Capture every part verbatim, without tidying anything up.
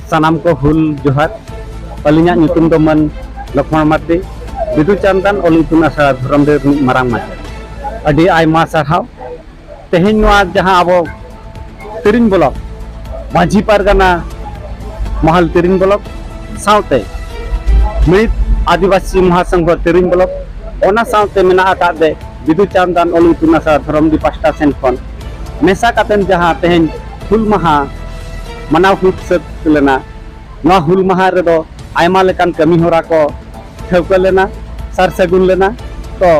ᱥᱟᱱᱟᱢ ᱠᱚ ᱦᱩᱞ ᱡᱚᱦᱟᱨ᱾ ᱟᱹᱞᱤᱧᱟᱜ ᱧᱩᱛᱩᱢ ᱫᱚ ᱢᱟᱹᱱ ᱞᱚᱠᱷᱢᱚᱬ ᱢᱟᱨᱰᱤ, ᱵᱤᱫᱩ ᱪᱟᱸᱫᱟᱱ ᱚᱞ ᱤᱛᱩᱱ ᱟᱥᱲᱟ ᱫᱷᱚᱨᱚᱢ ᱰᱟᱹᱦᱤ ᱨᱤᱱᱤᱡ ᱢᱟᱨᱟᱝ ᱢᱟᱪᱮᱫ᱾ ᱟᱹᱰᱤ ᱟᱭᱢᱟ ᱥᱟᱨᱦᱟᱣ᱾ ᱛᱮᱦᱮᱧ ᱱᱚᱣᱟ ᱡᱟᱦᱟᱸ ᱟᱵᱚ ᱛᱤᱨᱤᱧ ᱵᱞᱚᱠ, ᱢᱟᱹᱡᱷᱤ ᱯᱟᱨᱜᱟᱱᱟ ᱢᱚᱦᱚᱞ ᱛᱤᱨᱤᱧ ᱵᱞᱚᱠ ᱥᱟᱶᱛᱮ ᱢᱤᱫ ᱟᱹᱫᱤᱵᱟᱹᱥᱤ ᱢᱚᱦᱟᱥᱚᱝᱜᱷᱚ ᱛᱤᱨᱤᱧ ᱵᱞᱚᱠ, ᱚᱱᱟ ᱥᱟᱶᱛᱮ ᱢᱮᱱᱟᱜ ᱟᱠᱟᱫ ᱫᱮ ᱵᱤᱫᱩ ᱪᱟᱸᱫᱟᱱ ᱚᱞ ᱤᱛᱩᱱ ᱟᱥᱲᱟ ᱫᱷᱚᱨᱚᱢ ᱰᱟᱹᱦᱤ ᱯᱟᱥᱴᱟ ᱥᱮᱱ ᱠᱷᱚᱱ ᱢᱮᱥᱟ ᱠᱟᱛᱮᱱ ᱡᱟᱦᱟᱸ ᱛᱮᱦᱮᱧ ᱦᱩᱞ ᱢᱟᱦᱟ ᱢᱟᱱᱟᱣ ᱦᱩᱭ ᱥᱟᱹᱛ ᱞᱮᱱᱟ᱾ ᱱᱚᱣᱟ ᱦᱩᱞ ᱢᱟᱦᱟ ᱨᱮᱫᱚ ᱟᱭᱢᱟ ᱞᱮᱠᱟᱱ ᱠᱟᱹᱢᱤ ᱦᱚᱨᱟ ᱠᱚ ᱴᱷᱟᱹᱣᱠᱟᱹ ᱞᱮᱱᱟ, ᱥᱟᱨ ᱥᱟᱹᱜᱩᱱ ᱞᱮᱱᱟ᱾ ᱛᱚ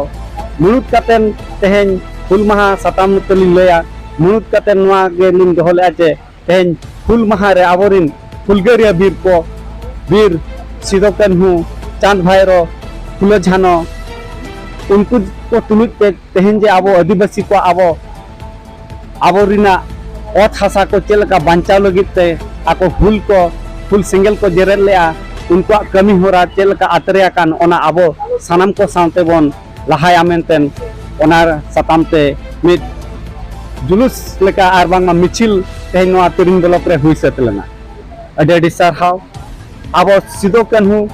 ᱢᱩᱲᱩᱫ ᱠᱟᱛᱮᱱ ᱛᱮᱦᱮᱧ ᱦᱩᱞ ᱢᱟᱦᱟ ᱥᱟᱛᱟᱢ ᱛᱮᱞᱤᱧ ᱞᱟᱹᱭᱟ, ᱢᱩᱲᱩᱫ ᱠᱟᱛᱮᱱ ᱱᱚᱣᱟ ᱜᱮᱞᱤᱧ ᱫᱚᱦᱚ ᱞᱮᱫᱼᱟ ᱡᱮ ᱛᱮᱦᱮᱧ ᱦᱩᱞ ᱢᱟᱦᱟ ᱨᱮ ᱟᱵᱚᱨᱤᱱ ᱦᱩᱞᱜᱟᱹᱨᱤᱭᱟᱹ ᱵᱤᱨ ᱠᱚ, ᱵᱤᱨ ᱥᱤᱫᱚ ᱠᱟᱹᱱᱦᱩ, ᱪᱟᱸᱫᱽ ᱵᱷᱟᱭᱨᱚ, ᱯᱷᱩᱞᱳ ᱡᱷᱟᱱᱚ, ᱩᱱᱠᱩ ᱠᱚ ᱛᱩᱞᱩᱡ ᱛᱮ ᱛᱮᱦᱮᱧ ᱡᱮ ᱟᱵᱚ ᱟᱹᱫᱤᱵᱟᱹᱥᱤ ᱠᱚᱣᱟᱜ ᱟᱵᱚ, ᱟᱵᱚ ᱨᱮᱱᱟᱜ ᱚᱛ ᱦᱟᱥᱟ ᱠᱚ ᱪᱮᱫ ᱞᱮᱠᱟ ᱵᱟᱧᱪᱟᱣ ᱞᱟᱹᱜᱤᱫ ᱛᱮ ᱟᱠᱚ ᱦᱩᱞ ᱠᱚ, ᱦᱩᱞ ᱥᱮᱸᱜᱮᱞ ᱠᱚ ᱡᱮᱨᱮᱫ ᱞᱮᱜᱼᱟ, ᱩᱱᱠᱩᱣᱟᱜ ᱠᱟᱹᱢᱤ ᱦᱚᱨᱟ ᱪᱮᱫ ᱞᱮᱠᱟ ᱟᱛᱨᱮ ᱟᱠᱟᱱ, ᱚᱱᱟ ᱟᱵᱚ ᱥᱟᱱᱟᱢ ᱠᱚ ᱥᱟᱶᱛᱮ ᱵᱚᱱ ᱞᱟᱦᱟᱭᱟ ᱢᱮᱱᱛᱮ ᱚᱱᱟ ᱥᱟᱛᱟᱢ ᱛᱮ ᱢᱤᱫ ᱡᱩᱞᱩᱥ ᱞᱮᱠᱟ ᱟᱨ ᱵᱟᱝᱢᱟ ᱢᱤᱪᱷᱤᱞ ᱛᱮᱦᱮᱧ ᱱᱚᱣᱟ ᱛᱤᱨᱤᱝ ᱵᱞᱚᱠ ᱨᱮ ᱦᱩᱭ ᱥᱟᱹᱛ ᱞᱮᱱᱟ᱾ ᱟᱹᱰᱤ ᱟᱹᱰᱤ ᱥᱟᱨᱦᱟᱣ᱾ ᱟᱵᱚ ᱥᱤᱫᱚ ᱠᱟᱹᱱᱦᱩ,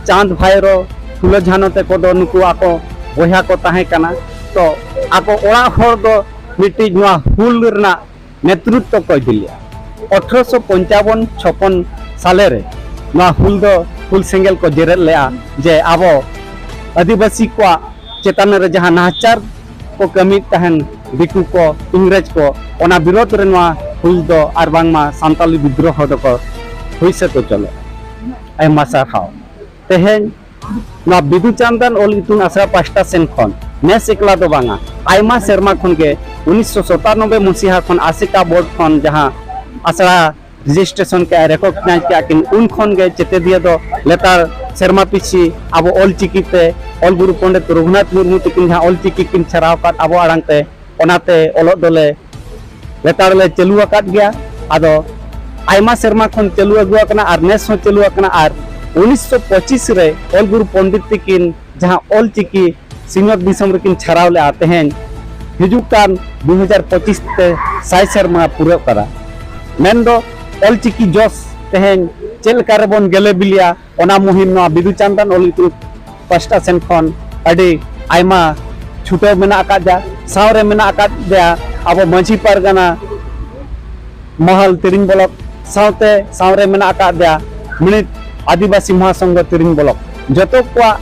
ᱪᱟᱸᱫᱽ ᱵᱷᱟᱭᱨᱚ, ᱯᱷᱩᱞᱳ ᱡᱷᱟᱱᱚ ᱛᱟᱠᱚ ᱫᱚ ᱱᱩᱠᱩ ᱟᱠᱚ ᱵᱚᱭᱦᱟ ᱠᱚ ᱛᱟᱦᱮᱸ ᱠᱟᱱᱟ᱾ ᱛᱚ ᱟᱠᱚ ᱚᱲᱟᱜ ᱦᱚᱲ ᱫᱚ ᱢᱤᱫᱴᱤᱡ ᱱᱚᱣᱟ ᱦᱩᱞ ᱨᱮᱱᱟᱜ ᱱᱮᱛᱨᱤᱛᱵ ᱠᱚ ᱤᱫᱤ ᱞᱮᱫᱼᱟ᱾ ᱟᱴᱷᱨᱚᱥᱚ ᱯᱚᱧᱪᱟᱵᱚᱱ ᱪᱷᱚᱯᱚᱱ ᱥᱟᱞᱮ ᱨᱮ ᱱᱚᱣᱟ ᱦᱩᱞ ᱫᱚ, ᱦᱩᱞ ᱥᱮᱸᱜᱮᱞ ᱠᱚ ᱡᱮᱨᱮᱫ ᱞᱮᱫᱼᱟ, ᱡᱮ ᱟᱵᱚ ᱟᱹᱫᱤᱵᱟᱹᱥᱤ ᱠᱚᱣᱟᱜ ᱪᱮᱛᱟᱱ ᱨᱮ ᱡᱟᱦᱟᱸ ᱱᱟᱦᱟᱪᱟᱨ ᱠᱚ ᱠᱟᱹᱢᱤᱭᱮᱫ ᱛᱟᱦᱮᱱ ᱫᱤᱠᱩ ᱠᱚ, ᱤᱝᱨᱮᱡᱽ ᱠᱚ, ᱚᱱᱟ ᱵᱤᱨᱳᱫᱷ ᱨᱮ ᱱᱚᱣᱟ ᱦᱩᱞ ᱫᱚ ᱟᱨ ᱵᱟᱝᱢᱟ ᱥᱟᱱᱛᱟᱞᱤ ᱵᱤᱫᱽᱨᱳᱦᱚ ᱫᱚᱠᱚ ᱦᱩᱭ ᱥᱟᱹᱛ ᱦᱚᱪᱚ ᱞᱮᱫᱼᱟ᱾ ᱟᱭᱢᱟ ᱥᱟᱨᱦᱟᱣ᱾ ᱛᱮᱦᱮᱧ ᱱᱚᱣᱟ ᱵᱤᱫᱩ ᱪᱟᱸᱫᱟᱱ ᱚᱞ ᱤᱛᱩᱱ ᱟᱥᱲᱟ ᱯᱟᱦᱴᱟ ᱥᱮᱱ ᱠᱷᱚᱱ ᱱᱮᱥ ᱮᱠᱞᱟ ᱫᱚ ᱵᱟᱝᱟ, ᱟᱭᱢᱟ ᱥᱮᱨᱢᱟ ᱠᱷᱚᱱ ᱜᱮ ᱩᱱᱤᱥᱥᱚ ᱥᱟᱛᱟᱱᱚᱵᱵᱳᱭ ᱢᱚᱥᱤᱦᱟ ᱠᱷᱚᱱ ᱟᱥᱮᱠᱟ ᱵᱳᱨᱰ ᱠᱷᱚᱱ ᱡᱟᱦᱟᱸ ᱟᱥᱲᱟ ᱨᱮᱡᱤᱥᱴᱨᱮᱥᱚᱱ ᱠᱮᱜᱼᱟ, ᱨᱮᱠᱚᱜᱱᱟᱭᱤᱡᱽ ᱠᱮᱜᱼᱟ ᱠᱤᱱ, ᱩᱱ ᱠᱷᱚᱱ ᱜᱮ ᱪᱮᱛᱮᱫᱤᱭᱟᱹ ᱫᱚ ᱞᱮᱛᱟᱲ ᱥᱮᱨᱢᱟ ᱯᱤᱪᱷᱤ ᱟᱵᱚ ᱚᱞ ᱪᱤᱠᱤ ᱛᱮ ᱚᱞ ᱜᱩᱨᱩ ᱯᱚᱱᱰᱤᱛ ᱨᱚᱜᱷᱩᱱᱟᱛᱷ ᱢᱩᱨᱢᱩ ᱛᱟᱹᱠᱤᱱ ᱡᱟᱦᱟᱸ ᱚᱞ ᱪᱤᱠᱤ ᱠᱤᱱ ᱪᱷᱟᱨᱟᱣ ᱟᱠᱟᱫ ᱟᱵᱚ ᱟᱲᱟᱝ ᱛᱮ, ᱚᱱᱟᱛᱮ ᱚᱞᱚᱜ ᱫᱚᱞᱮ ᱞᱮᱛᱟᱲ ᱞᱮ ᱪᱟᱹᱞᱩ ᱟᱠᱟᱫ ᱜᱮᱭᱟ᱾ ᱟᱫᱚ ᱟᱭᱢᱟ ᱥᱮᱨᱢᱟ ᱠᱷᱚᱱ ᱪᱟᱹᱞᱩ ᱟᱹᱜᱩ ᱟᱠᱟᱱᱟ ᱟᱨ ᱱᱮᱥ ᱦᱚᱸ ᱪᱟᱹᱞᱩ ᱟᱠᱟᱱᱟ᱾ ᱟᱨ ᱩᱱᱤᱥᱥᱚ ᱯᱚᱸᱪᱤᱥ ᱨᱮ ᱚᱞ ᱜᱩᱨᱩ ᱯᱚᱱᱰᱤᱛ ᱛᱟᱹᱠᱤᱱ ᱡᱟᱦᱟᱸ ᱚᱞ ᱪᱤᱠᱤ ᱥᱤᱧᱚᱛ ᱫᱤᱥᱚᱢ ᱨᱮᱠᱤᱱ ᱪᱷᱟᱨᱟᱣ ᱞᱮᱫᱼᱟ, ᱛᱮᱦᱮᱧ ᱦᱤᱡᱩᱜ ᱠᱟᱱ ᱫᱩ ᱦᱟᱡᱟᱨ ᱯᱚᱸᱪᱤᱥ ᱛᱮ ᱥᱟᱭ ᱥᱮᱨᱢᱟ ᱯᱩᱨᱟᱹᱜ ᱠᱟᱱᱟ᱾ ᱢᱮᱱᱫᱚ ᱚᱞ ᱪᱤᱠᱤ ᱡᱚᱥ ᱛᱮᱦᱮᱧ ᱪᱮᱫ ᱞᱮᱠᱟ ᱨᱮᱵᱚᱱ ᱜᱮᱞᱮ ᱵᱤᱞᱤᱭᱟ, ᱚᱱᱟ ᱢᱩᱦᱤᱢ ᱱᱚᱣᱟ ᱵᱤᱫᱩ ᱪᱟᱸᱫᱟᱱ ᱚᱞ ᱤᱛᱩᱱ ᱯᱟᱥᱴᱟ ᱥᱮᱱ ᱠᱷᱚᱱ ᱟᱹᱰᱤ ᱟᱭᱢᱟ ᱪᱷᱩᱴᱟᱹᱣ ᱢᱮᱱᱟᱜ ᱟᱠᱟᱫᱟ᱾ ᱥᱟᱶᱨᱮ ᱢᱮᱱᱟᱜ ᱟᱠᱟᱫᱮᱭᱟ ᱟᱵᱚ ᱢᱟᱹᱡᱷᱤ ᱯᱟᱨᱜᱟᱱᱟ ᱢᱚᱦᱚᱞ ᱛᱤᱨᱤᱝ ᱵᱚᱞᱚᱠ, ᱥᱟᱶᱛᱮ ᱥᱟᱶᱨᱮ ᱢᱮᱱᱟᱜ ᱟᱠᱟᱫᱮᱭᱟ ᱢᱤᱬᱤᱛ ᱟᱹᱫᱤᱵᱟᱹᱥᱤ ᱢᱚᱦᱟᱥᱚᱝᱜᱷᱚ ᱛᱤᱨᱤᱝ ᱵᱚᱞᱚᱠ᱾ ᱡᱚᱛᱚ ᱠᱚᱣᱟᱜ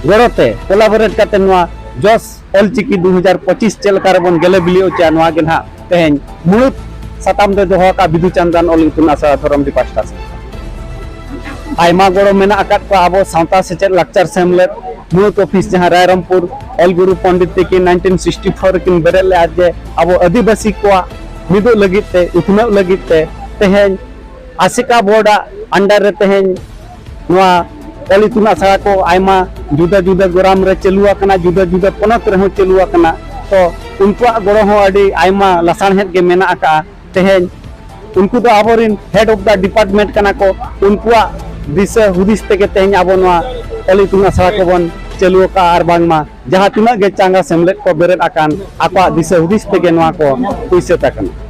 ᱜᱚᱲᱚᱛᱮ, ᱠᱳᱞᱟᱵᱚᱨᱮᱴ ᱠᱟᱛᱮ ᱱᱚᱣᱟ ᱡᱚᱥ ᱚᱞᱪᱤᱠᱤ ᱫᱩ ᱦᱟᱡᱟᱨ ᱯᱚᱸᱪᱤᱥ ᱪᱮᱫ ᱞᱮᱠᱟ ᱨᱮᱵᱚᱱ ᱜᱮᱞᱮ ᱵᱤᱞᱤ ᱦᱚᱪᱚᱭᱟ, ᱱᱚᱣᱟ ᱜᱮ ᱱᱟᱦᱟᱜ ᱛᱮᱦᱮᱧ ᱢᱩᱲᱩᱫ ᱥᱟᱛᱟᱢ ᱫᱚᱭ ᱫᱚᱦᱚ ᱟᱠᱟᱫ ᱵᱤᱫᱩ ᱪᱟᱸᱫᱟᱱ ᱚᱞ ᱤᱛᱩᱱ ᱟᱥᱲᱟ ᱫᱷᱚᱨᱚᱢᱰᱤ ᱯᱟᱥᱴᱟ ᱥᱮᱫ ᱠᱷᱚᱱ᱾ ᱟᱭᱢᱟ ᱜᱚᱲᱚ ᱢᱮᱱᱟᱜ ᱟᱠᱟᱫ ᱠᱚᱣᱟ ᱟᱵᱚ ᱥᱟᱶᱛᱟ ᱥᱮᱪᱮᱫ ᱞᱟᱠᱪᱟᱨ ᱥᱮᱢᱞᱮᱫ ᱢᱩᱲᱩᱫ ᱚᱯᱷᱤᱥ, ᱡᱟᱦᱟᱸ ᱨᱟᱭᱨᱚᱝᱯᱩᱨ ᱚᱞ ᱜᱩᱨᱩ ᱯᱚᱱᱰᱤᱛ ᱛᱤᱠᱤᱱ ᱱᱟᱭᱤᱱᱴᱤᱱ ᱥᱤᱠᱥᱴᱤ ᱯᱷᱳᱨ ᱨᱮᱠᱤᱱ ᱵᱮᱨᱮᱫ ᱞᱮᱫᱼᱟ, ᱡᱮ ᱟᱵᱚ ᱟᱹᱫᱤᱵᱟᱹᱥᱤ ᱠᱚᱣᱟᱜ ᱢᱤᱫᱚᱜ ᱞᱟᱹᱜᱤᱫ ᱛᱮ, ᱩᱛᱱᱟᱹᱣ ᱞᱟᱹᱜᱤᱫ ᱛᱮ ᱛᱮᱦᱮᱧ ᱟᱥᱮᱠᱟ ᱵᱳᱨᱰ ᱟᱜ under ᱨᱮ ᱛᱮᱦᱮᱧ ᱱᱚᱣᱟ ᱚᱞ ᱤᱛᱩᱱ ᱟᱥᱲᱟ ᱠᱚ ᱟᱭᱢᱟ ᱡᱩᱫᱟᱹ ᱡᱩᱫᱟᱹ ᱜᱚᱨᱟᱢ ᱨᱮ ᱪᱟᱹᱞᱩ ᱟᱠᱟᱱᱟ, ᱡᱩᱫᱟᱹ ᱡᱩᱫᱟᱹ ᱯᱚᱱᱚᱛ ᱨᱮᱦᱚᱸ ᱪᱟᱹᱞᱩ ᱟᱠᱟᱱᱟ᱾ ᱛᱚ ᱩᱱᱠᱩᱣᱟᱜ ᱜᱚᱲᱚ ᱦᱚᱸ ᱟᱹᱰᱤ ᱟᱭᱢᱟ ᱞᱟᱥᱟᱬᱦᱮᱫ ᱜᱮ ᱢᱮᱱᱟᱜ ᱟᱠᱟᱫᱼᱟ᱾ ᱛᱮᱦᱮᱧ ᱩᱱᱠᱩ ᱫᱚ ᱟᱵᱚᱨᱮᱱ head of the department ᱠᱟᱱᱟ ᱠᱚ᱾ ᱩᱱᱠᱩᱣᱟᱜ ᱫᱤᱥᱟᱹ ᱦᱩᱫᱤᱥ ᱛᱮᱜᱮ ᱛᱮᱦᱮᱧ ᱟᱵᱚ ᱱᱚᱣᱟ ᱚᱞ ᱤᱛᱩᱱ ᱟᱥᱲᱟ ᱠᱚᱵᱚᱱ ᱪᱟᱹᱞᱩ ᱟᱠᱟᱫᱼᱟ, ᱟᱨ ᱵᱟᱝᱢᱟ ᱡᱟᱦᱟᱸ ᱛᱤᱱᱟᱹᱜ ᱜᱮ ᱪᱟᱸᱜᱟ ᱥᱮᱢᱞᱮᱫ ᱠᱚ ᱵᱮᱨᱮᱫ ᱟᱠᱟᱱ, ᱟᱠᱚᱣᱟᱜ ᱫᱤᱥᱟᱹ ᱦᱩᱫᱤᱥ ᱛᱮᱜᱮ ᱱᱚᱣᱟ ᱠᱚ ᱯᱩᱭᱥᱟᱹᱛ ᱟᱠᱟᱱᱟ᱾